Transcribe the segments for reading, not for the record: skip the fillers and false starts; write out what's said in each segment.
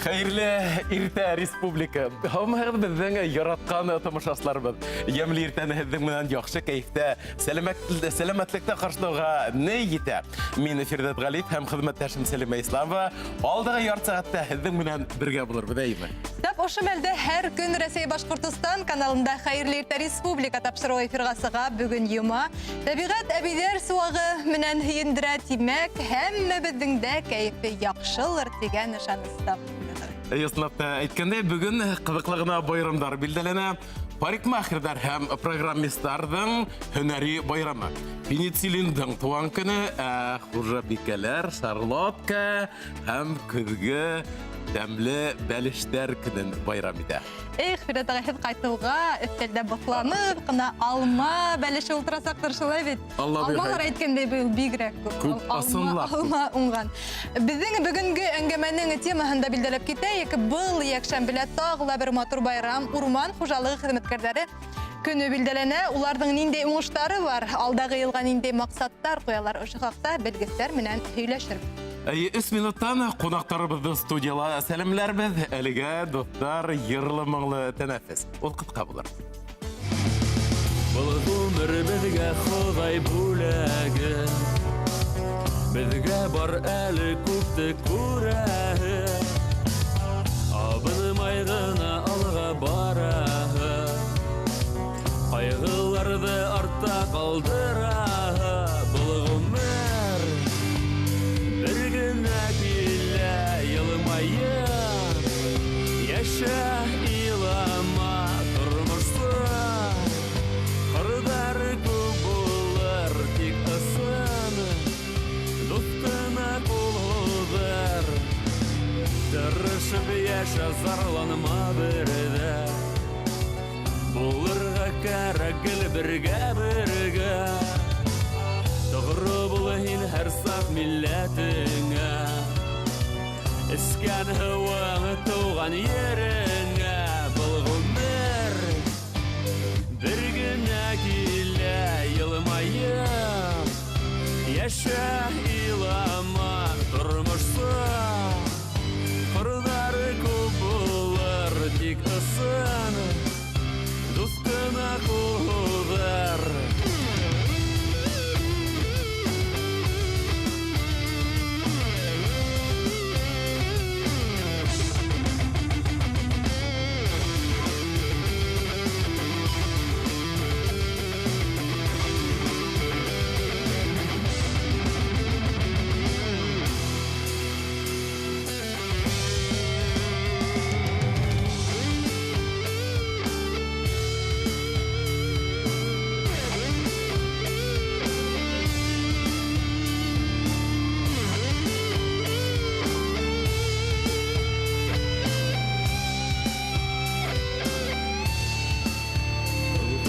Хәйерле иртә, республика! Һаумыһығыҙ, беҙҙең яратҡан тамашасыларыбыҙ! Йәмле иртәне һеҙҙең менән яҡшы кәйефтә, сәләмәтлектә ҡаршылауға ни етә? Мин Фирҙәт Ғәлиев һәм хеҙмәттәшем Сәлимә Исламова алдағы ярты сәғәттә һеҙҙең менән бергә булырбыҙ, әйеме? Тап ошо мәлдә һәр көн Рәсәй Башҡортостан каналында Хәйерле иртә республика тапшырыуы эфирға сыға. Бөгөн йома. Тәбиғәт әбейҙәр сыуағы менән һөйөндөрә, тимәк, һәммәбеҙҙең дә кәйефе яҡшылыр тигән ышаныста. Ысынлап та әйткәндәй, бөгөн ҡыҙыҡлы ғына байрамдар билдәләнә. Парикмахерҙар һәм программистларҙың һөнәри байрамы. Пенициллиндың туған көне, ә хужабикәләр шарлотка һәм көҙгө тәмле бәлештәр көнөн байрам итә. Эх, Фирәт ағай, һеҙ ҡайтыуға өҫтәлдә боҫланып ҡына алма бәлеше ултырасаҡтыр, шулай бит? Алла бирһә. Алмалар әйткәндәй быйыл бигерәк күп. Күп, ысынлап күп. Алма уңған. Беҙҙең бөгөнгө әңгәмәнең темаһын да билдәләп китәйек. Был йәкшәмбелә тағы ла бер матур байрам, урман хужалығы хеҙмәткәрҙәре көне билдәләнә. Уларҙың ниндәй уңыштары бар, алдағы йылға ниндәй маҡсаттар ҡуялар, ошо хаҡта белгестәр менән һөйләшербеҙ. Әйе, өс минуттан ҡунаҡтарыбыҙҙы студияла сәләмләрбеҙ. Әлегә, дуҫтар, йырлы-моңло тәнәфес. Ул ҡыҫҡа булыр. Был ғүмер беҙгә Хоҙай бүләге. Беҙгә бар әле күпте күрәһе. Абынмай ғына алға бараһы. Ҡайғыларҙы артта ҡалдыраһы. Был ғүмер бер генә килә, йылмайып йәшә, илама, тормошта ҡырҙар күп булыр, тик ысын дуҫтына ҡул һуҙыр. Тырышып йәшә, зарланма бер ҙә. Булырға кәрәк гел бергә, бергә. Тоғро бул һин һәр саҡ милләтеңә. Эскән һыуың тыуған ереңә. Был ғүмер бер генә килә, йылмайып йәшә, илама, тормошта ҡырҙар күп булыр, тик ысын дуҫ ҡына ҡул һуҙыр.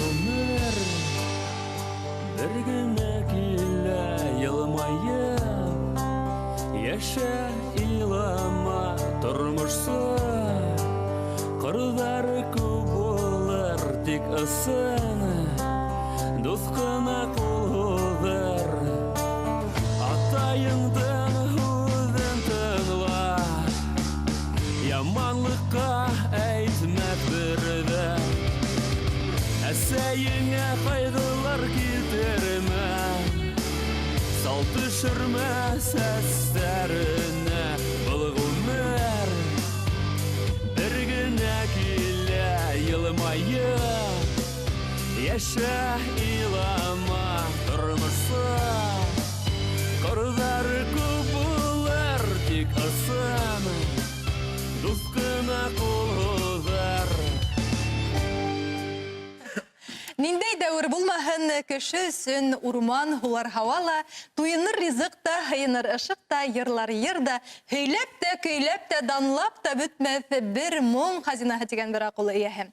Ғүмер бер генә килә, йылмайып йәшә, илама, тормошса ҡырҙар күп булыр, тик ысын дуҫ ҡына ҡул һуҙыр. Атайыңдың һүҙен тыңла, яманлыҡҡа әйтмәҫ бер ҙә. Әсәйеңә ҡайғылар килтермә, сал төшөрмә сәстәренә. Был ғүмер бер генә килә, йылмайып йәшә, илама, тормошта ҡырҙар күп булыр, тик ысын дуҫ ҡына ҡул һуҙыр. Ниндәй дәүер булмаһын, кеше өсөн урман, һулар һауа ла, туйыныр ризыҡ та, һыйыныр ышыҡ та, йырлар йыр да, һөйләп тә, көйләп тә, данлап та бөтмәҫ бер моң хазинаһы тигән бер аҡыл эйәһе.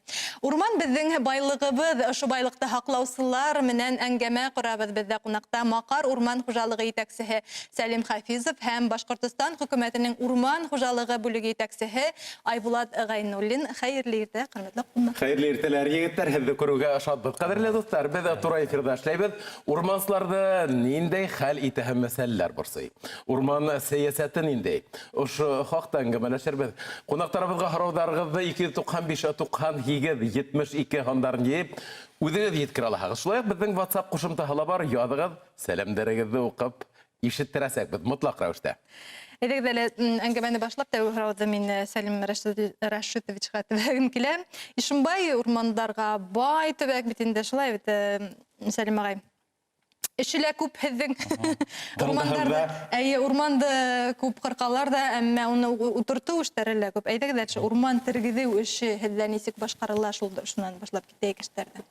Урман беҙҙең байлығыбыҙ, ошо байлыҡты һаҡлаусылар менән әңгәмә ҡорабыҙ. Беҙҙә ҡунаҡта Маҡар урман хужалығы етәксеһе Сәлим Хафизов һәм Башҡортостан хөкүмәтенең урман хужалығы бүлеге етәксеһе Айбулат Ғәйнуллин. Хәйерле иртә, хөрмәтле ҡунаҡ. Хәйерле иртәләр, егеттәр, һеҙҙе күреүгә шатбыҙ. Ҡәҙерле дуҫтар, беҙ тура эфирҙа эшләйбеҙ. Урмансыларҙы ниндәй хәл итәһе мәсьәләләр борсой. Урман сәйәсәте ниндәй? Ошо хаҡта әңгәмәләшербеҙ. Ҡунаҡтарыбыҙға һорауҙарығыҙҙы 295 98 72 һандарын йыйып, үҙегеҙ еткерә алаһығыҙ. Шулай уҡ беҙҙең WhatsApp ҡушымтаһы ла бар, яҙығыҙ, сәләмдәрегеҙҙе уҡып ишеттерәсәкбеҙ мотлаҡ рәүештә. Әйҙәгеҙ әле әңгәмәне башлап, тәүге һорауҙы мин Сәлим Рәшитовичҡа төбәгем килә. Ишембай урмандарға бай төбәк бит инде, шулай бит, Сәлим ағай? Эше лә күп һеҙҙең. Урмандарҙы, әйе, урманды күп ҡырҡалар ҙа, әммә уны ултыртыу эштәре лә күп. Әйҙәгеҙ әле, урман тергеҙеү эше һеҙҙә нисек башҡарыла, шул шунан башлап китәйек эштәрҙе.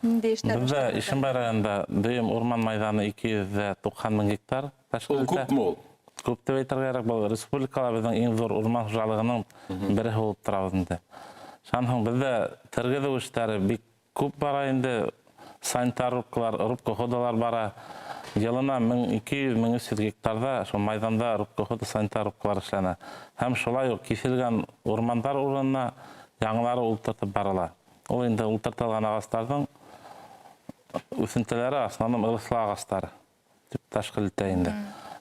Ниндәй эштәр Беҙҙә башҡарыла? Ишембай районында дөйөм урман майҙаны 290 мең гектар тәшкил Ул итә. күпме ул? Күп тип әйтергә кәрәк, был республикала беҙҙең иң ҙур урман хужалығының береһе булып торабыҙ инде. Шунан һуң беҙҙә тергеҙеү эштәре бик күп бара инде. Санитар рубкалар, рубка ходалар бара. Йылына 1200-1300 гектарҙа шул майҙанда рубка хода, санитар рубкалар эшләнә. Һәм шулай уҡ киҫелгән урмандар урынына яңылары ултыртып барыла. Ул инде ултыртылған ағастарҙың үҫентеләре основном ылыҫлы ағастар тип тәшкил итә инде.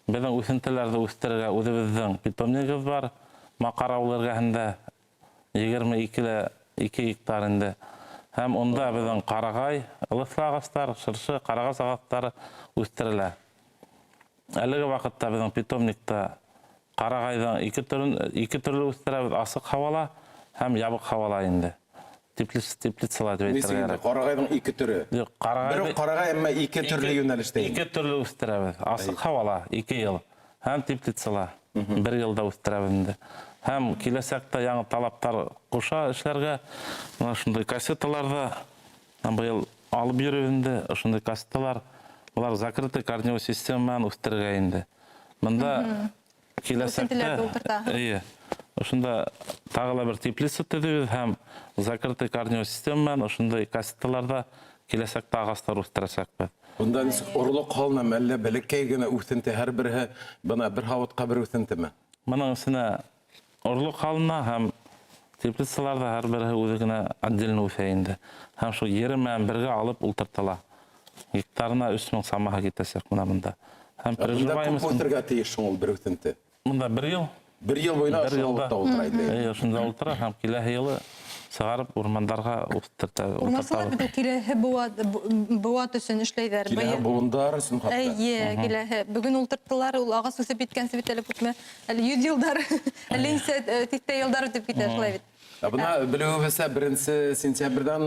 Беҙҙең үҫентеләрҙе үҫтерергә үҙебеҙҙең питомнигыбыҙ бар. Маҡар ауылы эргәһендә 22,2 гектар инде. Һәм унда беҙҙең ҡарағай, ылыҫлы ағастар, шыршы, ҡарағас ағастары үҫтерелә. Әлеге ваҡытта беҙҙең питомникта ҡарағайҙың ике төрлө үҫтерәбеҙ, асыҡ һауала һәм ябыҡ һауала инде. Теплицала тип Нисек әйтергә инде? кәрәк. Ҡарағайҙың ике төрө. Юҡ, ҡарағайҙы Бер үк ҡарағай, әммә ике төрлө йүнәлештә инде. Ике төрлө үҫтерәбеҙ. Асыҡ һауала 2 йыл һәм теплицала 1 йылда үҫтерәбеҙ инде. Һәм киләсәктә яңы талаптар ҡуша эшләргә. Мына шундай кассеталарҙа быйыл алып йөрөбөҙ инде. Ошондай кассеталар, былар закрытый корневой система менән үҫтерергә инде. Бында киләсәктә Үҫентеләрҙе ултыртаһығыҙ. Эйе. Ошонда тағы ла бер теплица төҙөйбөҙ һәм закрытый корневой система менән ошондай кассеталарҙа киләсәктә ағастар үҫтерәсәкбеҙ. Бында нисек орлоҡ һалынамы, әллә бәләкәй генә үҫенте һәр береһе бына бер һауытҡа бер үҫентеме? Бының эсенә орлоҡ һалына һәм теплицаларҙа һәр береһе үҙе генә отдельно үҫә инде. Һәм шул ере менән бергә алып ултыртыла. Гектарына 3000 самаһы китәсәк бына бында. Һәм Ә бында приживаемость күп үҫергә тейеш шул бер үҫенте? Бында бер йыл. Бер йыл буйына Бер шул йылда. һауытта ултыра инде. Эйе, ошонда ултыра һәм киләһе йылы сығарып урмандарға Урмансылар ултыртабыҙ. бит ул киләһе быуат өсөн эшләйҙәр. Киләһе Быйыл быуындар өсөн хатта. Эйе, киләһе. Бөгөн ултырттылар, ул ағас үҫеп еткәнсе бит әле күпме, әле 100 йылдар, әле нисә тиҫтә йылдар үтеп китә, шулай бит. Ә бына белеүебеҙсә, 1 сентябрҙән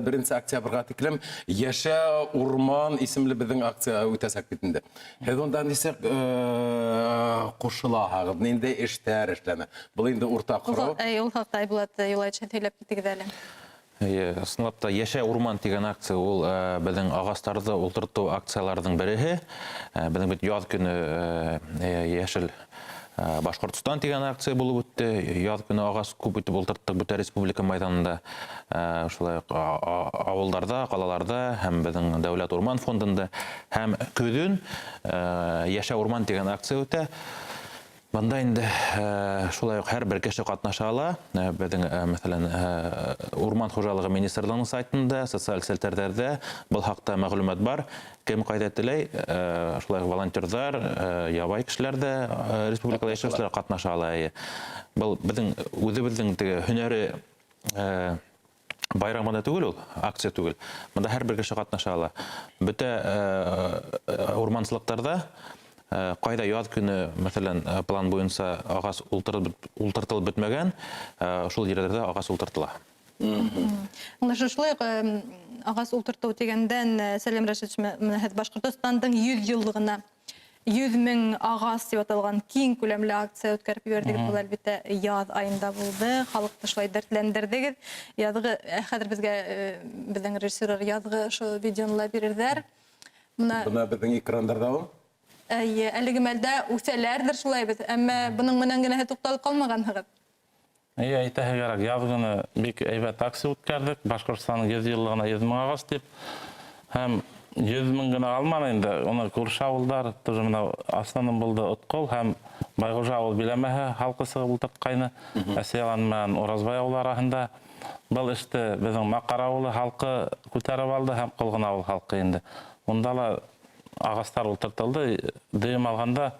1 октябрға тиклем Йәшә урман исемле беҙҙең акция үтәсәк бит инде. Һеҙ унда нисек ҡушылаһығыҙ, ниндәй эштәр эшләнә? Был инде уртаҡ һорау. Ул хаҡта Айбулат Юлаевич һөйләп китегеҙ әле. Эйе, ысынлап та Йәшә урман тигән акция ул беҙҙең ағастарҙы ултыртыу акцияларының береһе. Беҙҙең бит яҙ көнө Йәшел Башҡортостан тигән акция булып үтте. Яҙ көнө ағас күп итеп ултырттыҡ бөтә республика майҙанында. Шулай уҡ ауылдарҙа, ҡалаларҙа һәм беҙҙең Дәүләт урман фондында. Һәм көҙөн Йәшә урман тигән акция үтә. Бында инде шулай уҡ һәр бер кеше ҡатнаша ала. Беҙҙең мәҫәлән, Урман хужалығы министрлығының сайтында, социаль селтәрҙәрҙә был хаҡта мәғлүмәт бар. Кем ҡайҙа теләй, шулай уҡ волонтерҙар, ябай кешеләр ҙә республикала йәшәүселәр ҡатнаша ала. Эйе. Был беҙҙең үҙебеҙҙең теге һөнәре байрам ғына түгел ул, акция түгел. Бында һәр бер кеше ҡатнаша ала. Бөтә урмансылыҡтарҙа ҡайҙа яҙ көнө, мәҫәлән, план буйынса ағас ултыртылып бөтмәгән, шул ерҙәрҙә ағас ултыртыла. Аңлашыла, шулай уҡ ағас ултыртыу тигәндән, Сәлим Рәшитович, менә һеҙ Башҡортостандың 100 йыллығына 100 мең ағас тип аталған киң күләмле акция үткәреп ебәрҙегеҙ. Был әлбиттә яҙ айында булды. Халыҡты шулай дәртләндерҙегеҙ. Яҙғы хәҙер беҙгә беҙҙең режиссерҙар яҙғы ошо видеоны ла бирерҙәр. Бына Бына беҙҙең экрандарҙа ул. Эйе, әлеге мәлдә үҫәләрҙер шулай бит, әммә бының менән генә һеҙ туҡталып ҡалмағанһығыҙ. Эйе, әйтәһе кәрәк, яҙ көнө бик һәйбәт акция үткәрҙек. Башҡортостандың 100 йыллығына 100 мең ағас тип. Һәм 100 мең генә алманы инде. Уны күрше ауылдар, тоже мына основном булды Отҡол һәм Байғужа ауыл биләмәһе халҡы сығып ултыртҡайны. Әсәйәлән менән Уразбай ауылы араһында. Был эште беҙҙең Маҡар ауылы халҡы күтәреп алды һәм Ҡолғон ауыл халҡы инде. Унда ла ағастар ултыртылды. Дөйөм алғанда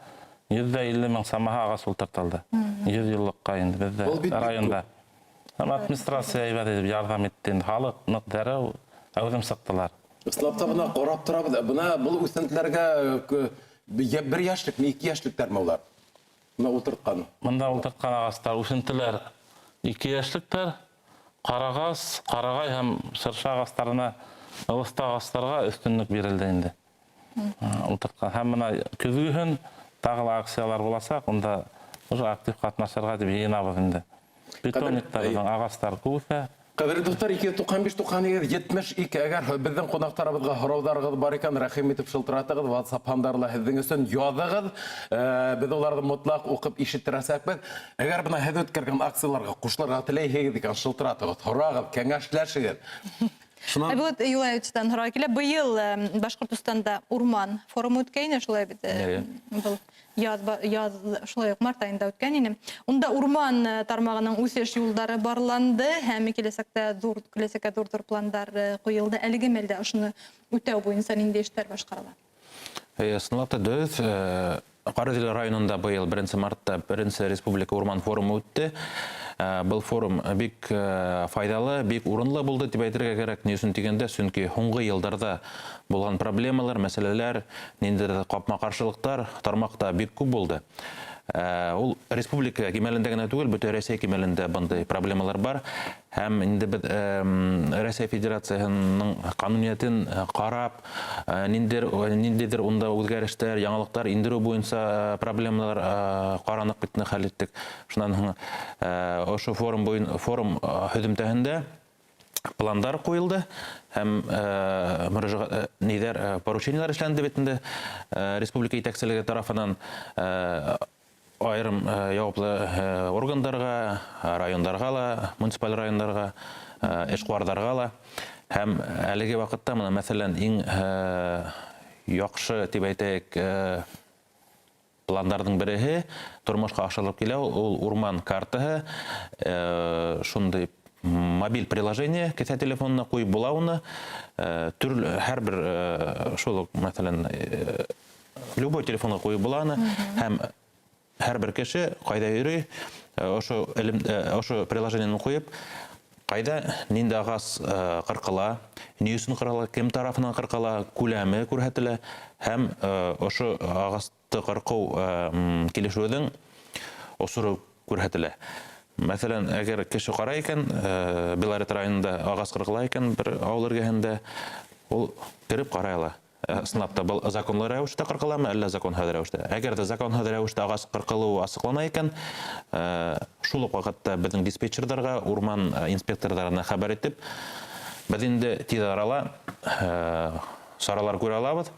150 мең самаһы ағас ултыртылды. 100 йыллыҡҡа инде беҙҙә Был бит бик районда. Һәм администрация һәйбәт итеп ярҙам итте инде. Халыҡ ныҡ дәррәү әүҙем сыҡтылар. Ысынлап та бына ҡарап торабыҙ. Бына был үҫентеләргә бер йәшлекме, ике йәшлектәрме улар? Бына ултыртҡан. Бында ултыртҡан ағастар, үҫентеләр ике йәшлектәр, ҡарағас, ҡарағай һәм шыршы ағастарына, ылыҫты ағастарға өҫтөнлөк бирелде инде. Ултыртҡан. Һәм бына көҙгөһөн тағы ла акциялар буласаҡ, унда уже актив ҡатнашырға тип йыйынабыҙ инде. Питомниктар беҙҙең ағастар күп үҫә. Ҡәҙерле дуҫтар, 295 98 72. Әгәр беҙҙең ҡунаҡтарыбыҙға һорауҙарығыҙ бар икән, рәхим итеп шылтыратығыҙ, WhatsApp һандары ла һеҙҙең өсөн яҙығыҙ. Беҙ уларҙы мотлаҡ уҡып ишеттерәсәкбеҙ. Әгәр бына һеҙ үткәргән акцияларға ҡушылырға теләйһегеҙ икән, шылтыратығыҙ, һорағыҙ, кәңәшләшегеҙ. Шунан Айбулат Юлаевичтан һорау килә. Быйыл Башҡортостанда урман форумы үткәйне, шулай бит? Был яҙ шулай уҡ март айында үткән ине. Унда урман тармағының үҫеш юлдары барланды һәм киләсәккә ҙур-ҙур пландар ҡуйылды. Әлеге мәлдә ошоно үтәү буйынса ниндәй эштәр башҡарыла? Ысынлап та дөрөҫ. Ҡариҙел районында быйыл 1 мартта 1 республика урман форумы үтте. Был форум бик файҙалы, бик урынлы булды тип әйтергә кәрәк. Ни өсөн тигәндә, сөнки һуңғы йылдарҙа булған проблемалар, мәсьәләләр, ниндәйҙер ҡапма-ҡаршылыҡтар тармаҡта бик күп булды. Ул республика кимәлендә генә түгел, бөтә Рәсәй кимәлендә бындай проблемалар бар. Һәм инде беҙ Рәсәй Федерацияһының ҡануниәтен ҡарап, ниндәйҙер унда үҙгәрештәр, яңылыҡтар индереү буйынса проблемалар ҡараныҡ бит инде, хәл иттек. Шунан һуң ошо форум һөҙөмтәһендә пландар ҡуйылды һәм мөрәжәғәт ниҙәр поручениелар эшләнде бит инде республика етәкселеге тарафынан айырым яуаплы органдарға, райондарға ла, муниципаль райондарға, эшҡыуарҙарға ла. Һәм әлеге ваҡытта бына, мәҫәлән, иң яҡшы тип әйтәйек пландарҙың береһе тормошҡа ашырылып килә, ул урман картаһы, шундай мобиль приложение, кеҫә телефонына ҡуйып була уны. Төрлө, һәр бер шул уҡ, мәҫәлән, любой телефонға ҡуйып була уны. Һәм һәр бер кеше ҡайҙа йөрөй, ошо приложениены ҡуйып, ҡайҙа ниндәй ағас ҡырҡыла, ни өсөн ҡырҡыла, кем тарафынан ҡырҡыла, күләме күрһәтелә һәм ошо ағасты ҡырҡыу килешеүҙең осоро күрһәтелә. Мәҫәлән, әгәр кеше ҡарай икән, Белорет районында ағас ҡырҡыла икән бер ауыл эргәһендә, ул кереп ҡарай ала. Ысынлап та был законлы рәүештә ҡырҡыламы, әллә законһыҙ рәүештә? Әгәр ҙә законһыҙ рәүештә ағас ҡырҡылыуы асыҡлана икән, шул уҡ ваҡытта беҙҙең диспетчерҙарға, урман инспекторҙарына хәбәр итеп, беҙ инде тиҙ арала саралар күрә алабыҙ.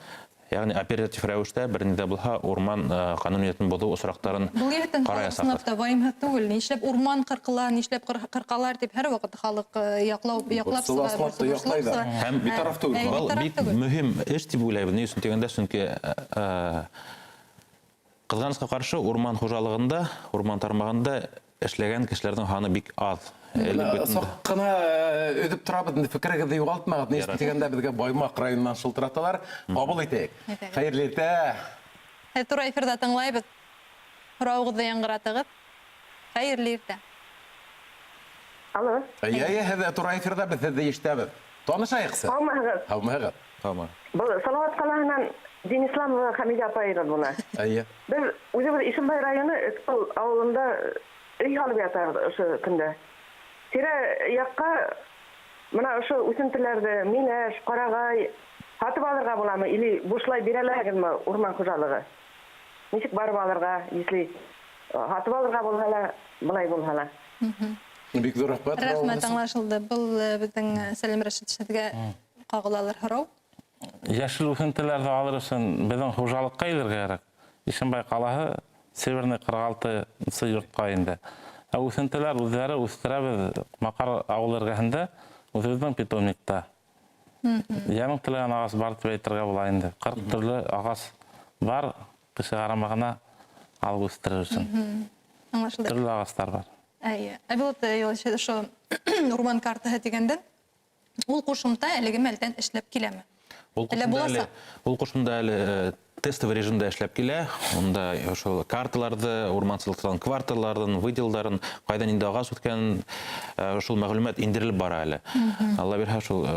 Ягъни оператив рәүештә бер ни ҙә булһа урман ҡануниәтен боҙоу осраҡтарын Был йәһәттән халыҡ ҡараясаҡбыҙ. ысынлап та вайымһыҙ түгел. Нишләп урман ҡырҡыла, нишләп ҡырҡалар тип һәр ваҡыт халыҡ яҡлап Борсола сыға, асфальтты борсола яҡлай да. сыға. Һәм битараф түгел. Был Битараф бик түгел. мөһим эш тип уйлайбыҙ. Ни өсөн тигәндә, сөнки ҡыҙғанысҡа ҡаршы урман хужалығында, урман тармағында эшләгән кешеләрҙең һаны бик аҙ. Элек Бына бит инде. Саҡ ҡына өҙөп торабыҙ инде, фекерегеҙҙе юғалтмағыҙ. Ни өсөн Ярар. тигәндә беҙгә Баймаҡ районынан шылтыраталар. Ҡабул итәйек. Әйтәгеҙ. Хәйерле иртә. Һеҙ тура эфирҙа тыңлайбыҙ. Һорауығыҙҙы яңғыратығыҙ. Хәйерле иртә. Алло. Эйе, эйе, һеҙ тура эфирҙа, беҙ һеҙҙе ишетәбеҙ. Танышайыҡсы. Һаумыһығыҙ. Һаумыһығыҙ. Һаумыһығыҙ. Был Салауат ҡалаһынан Динисламова Хәмиҙә апайығыҙ була. Эйе. Беҙ үҙебеҙ Ишембай районы Өтҡол ауылында өй һалып ятабыҙ ошо көндә. Тирә яҡҡа бына ошо үҫентеләрҙе, миләш, ҡарағай һатып алырға буламы или бушлай бирәләрме урман хужалығы? Нисек барып алырға, если һатып алырға булһа ла, былай булһа ла? Бик ҙур рәхмәт. Рәхмәт, аңлашылды. Был беҙҙең Сәлим Рәшит һеҙгә ҡағылалыр һорау. Йәшел үҫентеләрҙе алыр өсөн беҙҙең хужалыҡҡа килергә кәрәк. Ишембай ҡалаһы Северный ҡырҡ алтынсы йортҡа инде. Ә үҫентеләр үҙҙәре үҫтерәбеҙ Маҡар ауыл эргәһендә, үҙебеҙҙең питомникта. Йәнең теләгән ағас бар тип әйтергә була инде. 40 төрлө ағас бар, кеше ҡарамағына алып үҫтерер өсөн. Аңлашылды. Төрлө ағастар бар. Әйе. Ә Булат ошо урман картаһы тигәндән ул ҡушымта әлеге мәлдән эшләп киләме? Ул Әллә ҡушымта әле, буласаҡ? ул ҡушымта әле тестовый режимда эшләп килә. Унда ошол карталарҙы, урмансылыҡтан кварталларын, выделдарын, ҡайҙа ниндәй ағас үҫкән, шул мәғлүмәт индерелеп бара әле. Алла бирһә, шул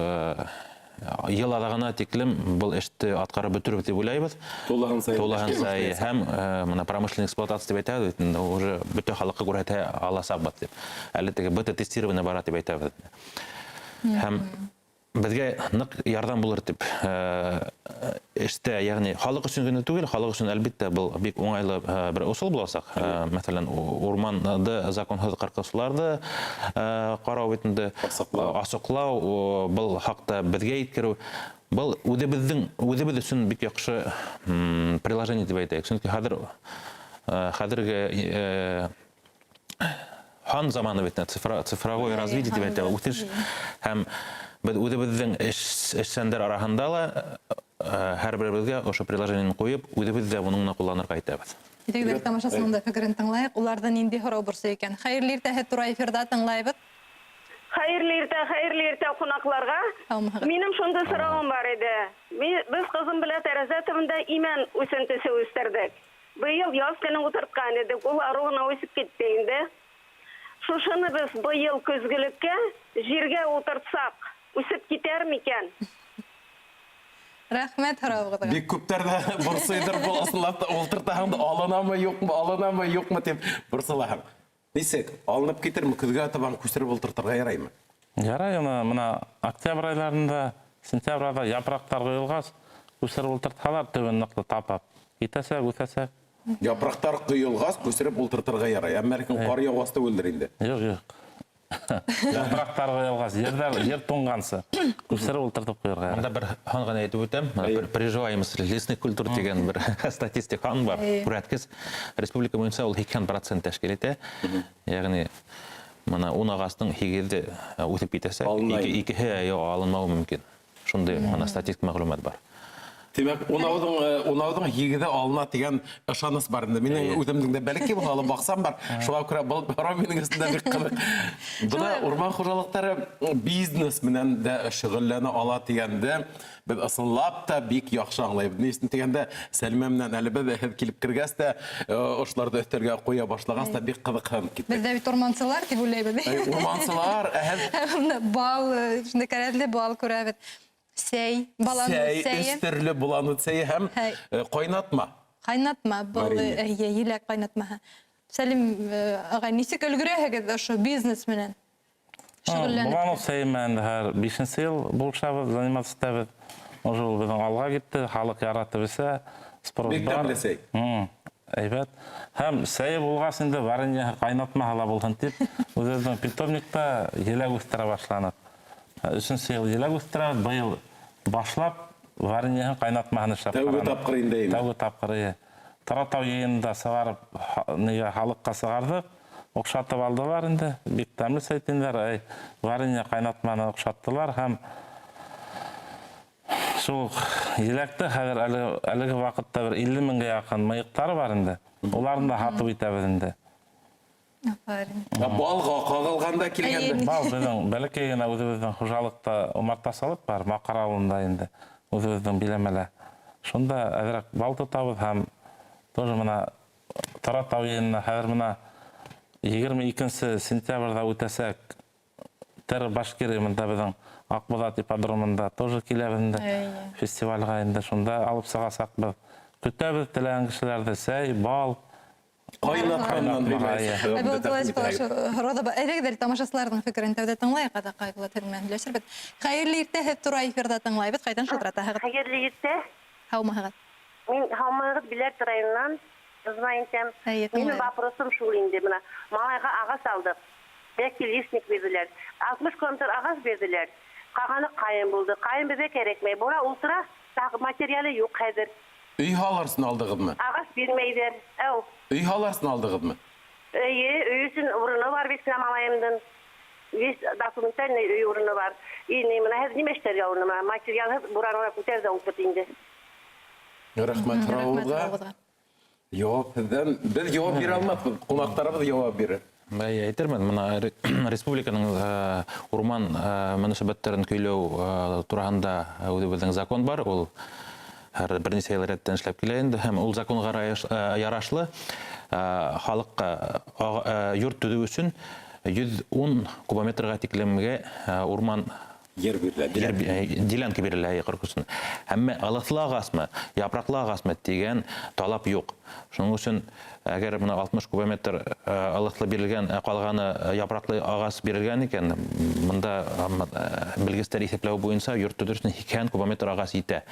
йыл аҙағына тиклем был эште атҡарып бөтөрөбөҙ тип уйлайбыҙ. Тулыһынса. Тулыһынса, һәм мына промышленный эксплуатация тип әйтәбеҙ бит инде, уже бөтә халыҡҡа күрһәтә аласаҡбыҙ тип. Әле теге бета-тестирование бара тип әйтәбеҙ. Һәм беҙгә ныҡ ярҙам булыр тип, эштә, йәғни халыҡ өсөн генә түгел, халыҡ өсөн әлбиттә был бик уңайлы бер ысул буласаҡ. Мәҫәлән, урманды законһыҙ ҡырҡыусыларҙы ҡарау бит инде, Асыҡлау. Асыҡлау, был хаҡта беҙгә еткереү. Был үҙебеҙ өсөн бик яҡшы приложение тип әйтәйек. Сөнки хәҙерге хан заманы бит, цифровой развитие тип әйтәбеҙ, үҫеш. Һәм беҙ үҙебеҙҙең эшсәндәр араһында ла һәр беребеҙгә ошо приложениены ҡуйып, үҙебеҙ ҙә уның менән ҡулланырға итәбеҙ. Әйҙәгеҙ, тамашасының да фекерен тыңлайыҡ. Уларҙа ниндәй һорау борсой икән? Хәйерле иртә, һеҙ тура эфирҙа тыңлайбыҙ. Хәйерле иртә, хәйерле иртә ҡунаҡларға. Һаумыһығыҙ. Минең шундай һорауым бар ине. Беҙ ҡыҙым белән тәрәзә төбөндә имән үҫентесе үҫтерҙек. Быйыл яҙ көнө ултыртҡан инек, ул арыу ғына үҫеп китте инде. Шушыны беҙ быйыл көҙгөлөккә ергә ултыртсаҡ, үҫеп китәр микән? Рәхмәт һорауығыҙға. Бик күптәрҙә борсойҙор был ысынлап та ултыртаһың да алынамы, юҡмы, алынамы, юҡмы тип борсолаһың. Нисек, алынып китерме, көҙгә табан күсереп ултыртырға яраймы? Ярай, уны мына октябрь айларында, сентябрь айҙа япраҡтар ҡойолғас, күсереп ултыртһалар, төбөн ныҡлы тапап китәсәк, үҫәсәк. Япраҡтар ҡойолғас, күсереп ултыртырға ярай. Әммә ләкин ҡар яуғас та үлдер инде. Юҡ, юҡ. Япраҡтар ҡойолғас, ер туңғансы күсереп ултыртып ҡуйырға ярай. Бында бер һан ғына әйтеп үтәм. Бына бер приживаемость лесных культур тигән бер статистик һан бар. Күрһәткес. Республика буйынса ул һикһән процент тәшкил итә. Йәғни мына ун ағастың һигеҙе үҫеп китәсәк, Алынмай. икеһе алынмауы мөмкин. Шундай мына статистик мәғлүмәт бар. Тимәк, унауҙың һигеҙе алына тигән ышаныс бар инде. Минең үҙемдең дә бәләкәй булһа ла баҡсам бар. Шуға күрә был һорау минең өсөн дә бик ҡыҙыҡ. Бына урман хужалыҡтары бизнес менән дә шөғөлләнә ала тигәндә беҙ ысынлап та бик яҡшы аңлайбыҙ. Ни өсөн тигәндә, Сәлимә менән әле беҙ һеҙ килеп кергәс тә, ошоларҙы өҫтәлгә ҡуя башлағас та бик ҡыҙыҡһынып киттек. Беҙ дә бит урмансылар тип уйлайбыҙ. Эй, урмансылар, әһә. Бына бал, шундай кәрәҙле бал күрәбеҙ. Сәй, баланың Сәй, сәйе. өс төрлө баланың сәйе һәм, ҡайнатма. Ҡайнатма, был, Варенье. еләк ҡайнатмаһы. Сәлим ағай, нисек өлгөрәһегеҙ ошо бизнес менән шөғөлләнеп? Баланың сәйе менән һәр бишенсе йыл булышабыҙ, заниматься итәбеҙ. Уже ул беҙҙең алға китте, халыҡ яратып эсә, спрос Бик бар. тәмле сәй. Әйбәт. Һәм сәйе булғас инде варенье ҡайнатмаһы ла булһын тип, үҙебеҙҙең питомникта еләк үҫтерә башланыҡ. Өсөнсө йыл еләк үҫтерәбеҙ, быйыл башлап вареньеһын ҡайнатмаһын эшләп Тәүге ҡараныҡ. тапҡыр инде инде. Тәүге тапҡыр, эйе. Торатау йыйынында сығарып, нигә халыҡҡа сығарҙыҡ, оҡшатып алдылар инде. Бик тәмле сәй тинеләр, эй, варенье ҡайнатманы оҡшаттылар һәм шул еләкте хәҙер әлеге ваҡытта бер илле меңгә яҡын мыйыҡтары бар инде. Уларны да һатып итәбеҙ инде. Афарин. Ә балға ҡағылғанда килгәндә? Әйе. Бал беҙҙең бәләкәй генә үҙебеҙҙең хужалыҡта умартасылыҡ бар, Маҡар ауылында инде, үҙебеҙҙең биләмәлә. Шунда әҙерәк бал тотабыҙ һәм тоже мына Торатау йыйынына хәҙер мына егерме икенсе сентябрҙә үтәсәк Тер Башкирия мында беҙҙең Аҡбуҙат ипподромында тоже киләбеҙ инде. Фестивальға инде шунда алып сығасаҡбыҙ. Көтәбеҙ теләгән кешеләрҙе сәй, бал. Ҡайнатҡандан Ҡайнатмаға, бигерәк. эйе. Ә был классик һорауҙа бар. Әйҙәгеҙ әле тамашасыларҙың фекерен тәүҙә тыңлайыҡ, аҙаҡ Айбулат һеҙ менән һөйләшербеҙ. Хәйерле иртә, һеҙ тура эфирҙа тыңлайбыҙ. Ҡайҙан шылтыратаһығыҙ? Хәйерле иртә. Һаумыһығыҙ. Мин һаумыһығыҙ, Биләр районынан звонить итәм. Әйе, Минең тыңлайбыҙ. вопросым шул инде бына. Малайға ағас алдыҡ. Бәлки лесник бирҙеләр. 60 километр ағас бирҙеләр. Ҡалғаны ҡайын булды. Ҡайын беҙгә кәрәкмәй. Бура ултыра, тағы материалы юҡ хәҙер. Өй һалырсын алдығыҙмы? Ағас бирмәйҙәр. Әү. Өй һалырсын алдығыҙмы? Эйе, өй өсөн урыны бар бит малайымдың. Весь документальный өй урыны бар. И мына һеҙ нимә эшләргә уны? Материалһыҙ буранға күтәр ҙә ултырт инде. Рәхмәт һорауығыҙға. Яуап һеҙҙән. Беҙ яуап бирә алмаҫбыҙ. Ҡунаҡтарыбыҙ яуап бирер. Бәй, әйтермен, мына республиканың урман мөнәсәбәттәрен көйләү тураһында үҙебеҙҙең закон бар. Ул һәр бер нисә йыл рәттән эшләп килә инде, һәм ул законға ярашлы халыҡҡа йорт төҙөү өсөн 110 кубометрға тиклемгә урман ер бирелә, делянка бирелә ҡырҡ өсөн. Әммә ылыҫлы ағасмы, япраҡлы ағасмы тигән талап юҡ. Шуның өсөн әгәр бына 60 кубометр ылыҫлы бирелгән, ҡалғаны япраҡлы ағас бирелгән икән, бында белгестәр иҫәпләү буйынса йорт төҙөр өсөн 80 кубометр ағас етә.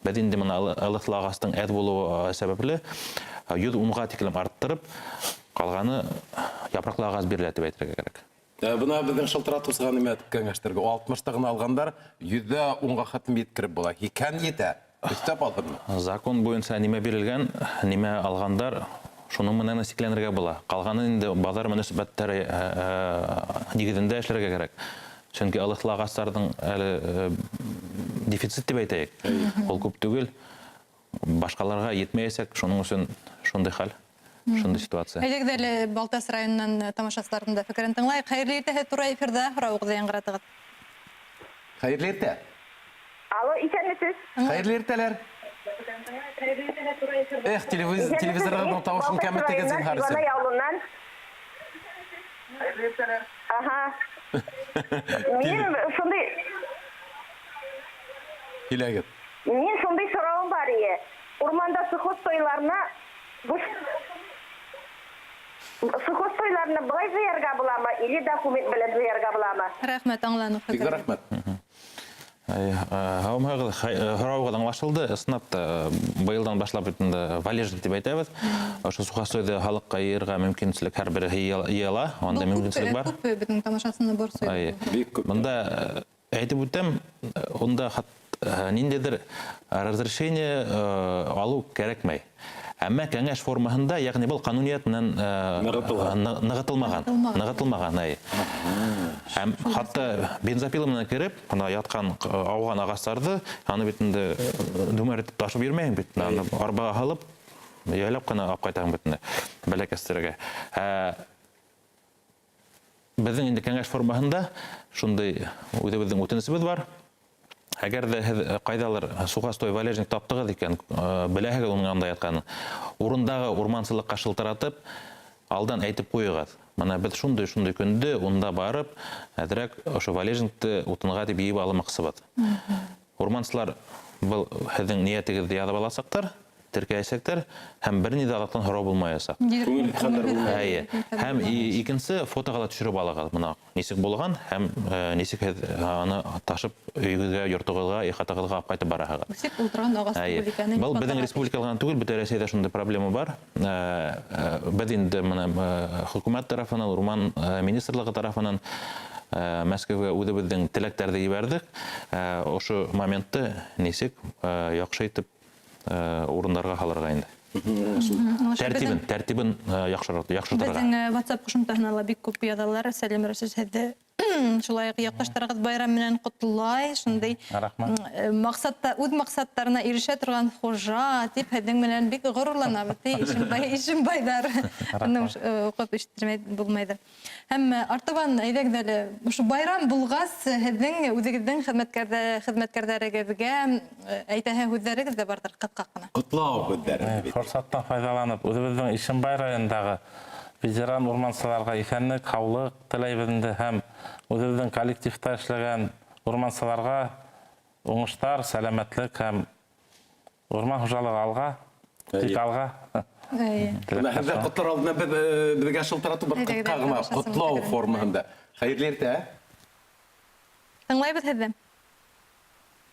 Беҙ инде бына ылыҫлы ағастың әҙ булыуы сәбәпле 110-ға тиклем арттырып, ҡалғаны япраҡлы ағас бирелә тип әйтергә кәрәк. Бына беҙҙең шылтыратыусыға нимә кәңәштәргә? 60-та ғына алғандар 110-ға хәтлем еткереп була. Икән етә. Өҫтәп алһынмы? Закон буйынса нимә бирелгән, нимә алғандар, шуның менән сикләнергә була. Ҡалғаны инде баҙар мөнәсәбәттәре нигеҙендә эшләргә кәрәк. Сөнки ылыҫлы ағастарҙың әле дефицит тип әйтәйек. Ул күп түгел, башҡаларға етмәйәсәк, шуның өсөн шундай хәл. Шундай ситуация. Әйҙәгеҙ әле Балтас районынан тамашасыларҙың да фекерен тыңлайыҡ. Хәйерле иртә, һеҙ тура эфирҙа, һорауығыҙҙы яңғыратығыҙ. Хәйерле иртә. Алло, иҫәнмеһегеҙ. Хәйерле иртәләр. Эх, телевизорҙың тауышын кәметегеҙ, зинһар өсөн. Иванай ауылынан. Аһа. Мин шундай Һөйләгеҙ. Мин шундай һорауым бар ие. Урманда сухостойларына сухостойларны былай зыярға буламы или документ белән зыярға буламы? Рәхмәт, аңланыу Бик фекер. рәхмәт. Һаумыһығыҙ, һорауығыҙ аңлашылды. Ысынлап та, быйылдан башлап инде валежник тип әйтәбеҙ. Ошо сухостойҙы халыҡҡа йыйырға мөмкинселек һәр береһе йыя ала, унда мөмкинселек бар. Күп беҙҙең тамашасыны борсой. Бик күп. Бында әйтеп үтәм, унда ниндәйҙер разрешение алыу кәрәкмәй. Әммә кәңәш формаһында, ягъни был ҡануният менән Нығытылған. нығытылмаған. Нығытылмаған, әй. Һәм хатта бензопила менән кереп, бына ятҡан ауған ағастарҙы, аны бит инде дүмәр итеп ташып йөрөмәйһең бит, аны арбаға һалып, яйлап ҡына алып ҡайтаһың бит инде бәләкәстәргә. Беҙҙең инде кәңәш формаһында шундай үҙебеҙҙең үтенесебеҙ бар. Әгәр ҙә һеҙ ҡайҙалыр сухостой валежник таптығыҙ икән, беләһегеҙ уның янында ятҡанын, урындағы урмансылыҡҡа шылтыратып, алдан әйтеп ҡуйығыҙ. Бына беҙ шундай-шундай көндө унда барып, әҙерәк ошо валежникты утынға тип йыйып алмаҡсыбыҙ. Урмансылар был һеҙҙең ниәтегеҙҙе яҙып аласаҡтар, теркәйәсәктәр һәм бер ни ҙә аҙаҡтан һорау булмаясаҡ. Күңел хәлдәр булмай. Әйе. Һәм икенсе фотоға ла төшөрөп алығыҙ. Бына нисек булған һәм нисек һеҙ аны ташып өйөгөҙгә, йортоғоҙға, ихатағыҙға алып ҡайтып бараһығыҙ. Үҫеп ултырған ағас түгел икәнен Был беҙҙең фотоға республикала ғына түгел, бөтә Рәсәйҙә шундай проблема бар. Беҙ инде бына хөкүмәт тарафынан, урман министрлығы тарафынан Мәскәүгә үҙебеҙҙең теләктәрҙе ебәрҙек. Ошо моментты нисек яҡшы итеп урындарға һалырға инде. Тәртибен, тәртибен яҡшыртырға. Беҙҙең WhatsApp ҡушымтаһына ла бик күп яҙалар. Сәлем Рәсүл, һеҙҙе шулай уҡ яҡташтарығыҙ байрам менән ҡотлай, шундай, Рәхмәт. маҡсатта, үҙ маҡсаттарына ирешә торған хужа тип һеҙҙең менән бик ғорурланабыҙ, ти Ишембайҙар. Рәхмәт. Бының уҡып ишеттермәй булмайҙыр. Һәм артабан әйҙәгеҙ әле, ошо байрам булғас, һеҙҙең үҙегеҙҙең хеҙмәткәрҙәрегеҙгә әйтәһе һүҙҙәрегеҙ ҙә барҙыр ҡыҫҡа ҡына. Ҡотлау һүҙҙәре. Форсаттан файҙаланып, үҙебеҙҙең Ишембай районындағы ветеран урмансыларға иҫәнлек, һаулыҡ теләйбеҙ инде һәм үҙебеҙҙең коллективта эшләгән урмансыларға уңыштар, сәләмәтлек һәм урман хужалығы алға, тик алға. Бына һеҙҙе ҡотлар алдынан беҙгә шылтыратыу бер Әйҙәгеҙ, ҡыҫҡа ғына тамашасының ҡотлау фекерен. формаһында. Хәйерле иртә. Тыңлайбыҙ һеҙҙе.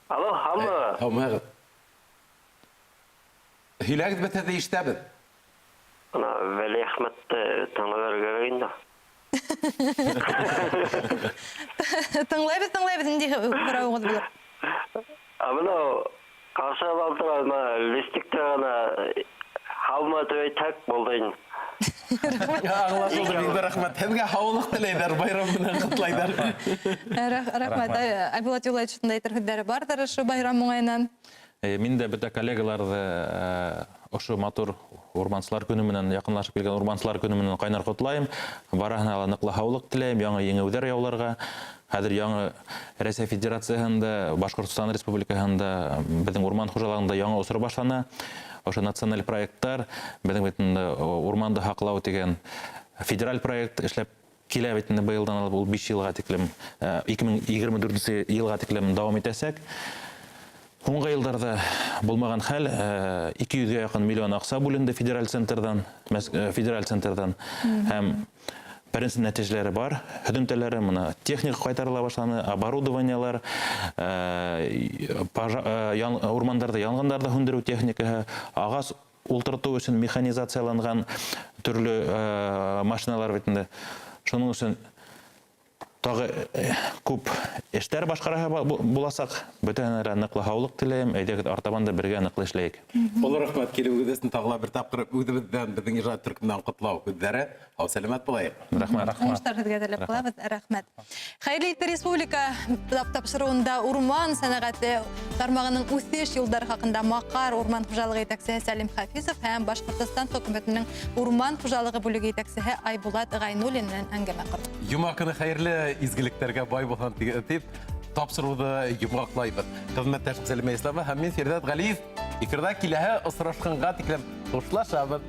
Алло, һаумы? Һаумыһығыҙ. Һөйләгеҙ, беҙ һеҙҙе ишетәбеҙ. Бына Вәли Әхмәтте тыңлай кәрәк инде. Тыңлайбыҙ, тыңлайбыҙ, ниндәй һорауығыҙ булыр? Ә бына ҡаршы алдыра, бына листикте ғына һаумы тип әйтһәк булды инде. Аңлашылды, бик ҙур рәхмәт. Һеҙгә һаулыҡ теләйҙәр, байрам менән ҡотлайҙар. Рәхмәт. Айбулат Юлаевичтың да әйтер һүҙҙәре барҙыр ошо байрам уңайынан. Мин дә бөтә коллегаларҙы ошо матур урмансылар көнө менән, яҡынлашып килгән урмансылар көнө менән ҡайнар ҡотлайым. Барыһына ла ныҡлы һаулыҡ теләйем, яңы еңеүҙәр яуларға. Хәҙер яңы Рәсәй Федерацияһында, Башҡортостан Республикаһында, беҙҙең урман хужалығында яңы осор башлана. Ошо националь проекттар, беҙҙең бит инде урманды һаҡлау тигән федераль проект эшләп килә бит инде быйылдан алып ул 5 йылға тиклем, 2024 йылға тиклем дауам итәсәк. Һуңғы йылдарҙа булмаған хәл, 200-гә яҡын миллион аҡса бүленде федераль центрҙан, федераль центрҙан. Һәм беренсе нәтижәләре бар, һөҙөмтәләре, мына техника ҡайтарыла башланы, оборудованиелар, урмандарҙа янғындарҙы һүндереү техникаһы, ағас ултыртыу өсөн механизацияланған төрлө машиналар бит инде. Шуның өсөн тағы күп эштәр башҡараһы буласаҡ. Бөтәһенә лә ныҡлы һаулыҡ теләйем. Әйҙәгеҙ, артабан да бергә ныҡлы эшләйек. Оло рәхмәт килеүегеҙ өсөн. Тағы ла бер тапҡыр үҙебеҙҙән, беҙҙең ижад төркөмөнән ҡотлау һүҙҙәре. Һау сәләмәт булайыҡ. Рәхмәт. Уңыштар һеҙгә теләп ҡалабыҙ. Рәхмәт. Хәйерле иртә республика тапшырыуында урман сәнәғәте тармағының үҫеш юлдары хаҡында Маҡар урман хужалығы етәксеһе Сәлим Хафизов һәм Башҡортостан хөкүмәтенең урман хужалығы бүлеге етәксеһе Айбулат Ғәйнуллин менән әңгәмә ҡорҙоҡ. Йома көнө хәйерле, изгелектәргә бай булһын тип тапшырыуҙы йомғаҡлайбыҙ. Хеҙмәттәшем Сәлимә Исламова һәм мин Фирҙәт Ғәлиев эфирҙа киләһе осрашҡанға тиклем хушлашабыҙ.